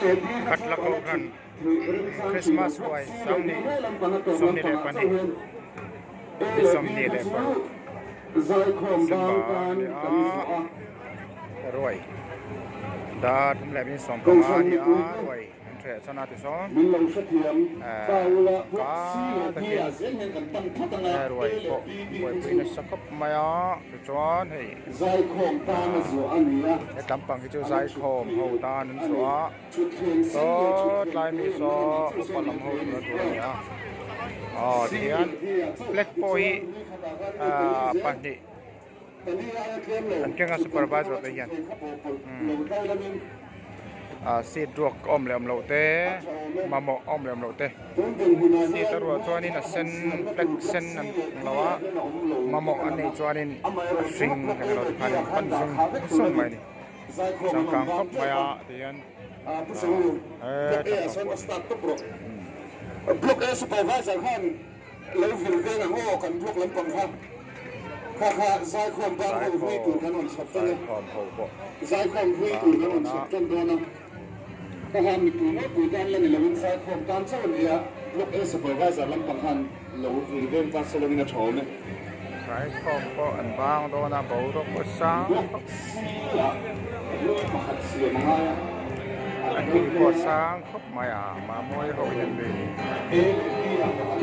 Khatla Kohhran Christmas ruai sanghnih 22 ni 26 December a ni a ruai dar thum leh min 15 a ni a ruai an ṭheh chuan a ti sawn ka takin ruai pawh buaipui nasa khawp mai a tichuan hei he tlampang hi chu zaikhawm ho tan an zuah a. Saw tlai mi saw upa lam ho tura tur a ni a aw tihian flag pawh hi ahh pahnih an keng a supervisor te hian ah seat ruak awm leh awm loh te mamawh awm leh awm loh te seat a ruah chuanin a sen flag sen an ang lo a mamawh an neih chuanin a hring eng emaw ti khanin an pan zung zung mai a ni. Changkang khawp mai a ti hian he tha tak pawh a ni. Block A supervisor khan lo vil veng ang aw kan block lampang kha kha kha zaikhawm ban ho hlui tur kan rawn chhawp tan a zaikhawm hlui tur kan rawn chhawp tan dawn a kha kha mipui ngawtpui tan la ni loin zaikhawm tan chauh a ni a block A supervisor lampang khan lo vil veng ta se loin a tha awm e. Zaikhawm pawh an bang dawn a boruak pawh sang Block C-ah hlui pakhat siam a ngai a. A ki pawh sang khawp mai a, Mamawii ho hian lui ni. A leh B-ah pakhat.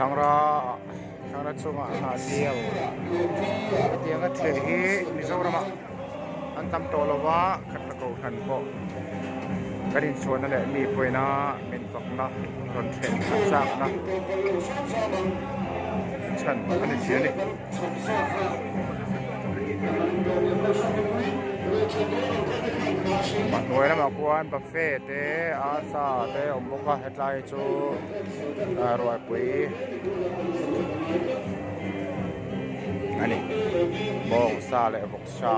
Thlangra thlangra chungah hnah dial hetianga theh hi Mizoramah an tam tawh lo va khatla kohhran pawh kan inchhuahna leh mi pawina min fakna rawn theh khat chakna chhan a ni thei a ni. A hnuai lamah khuan buffet te arsa te a awm bawk a hetlai hi chu ruaipui a ni bawngsa leh vawksa.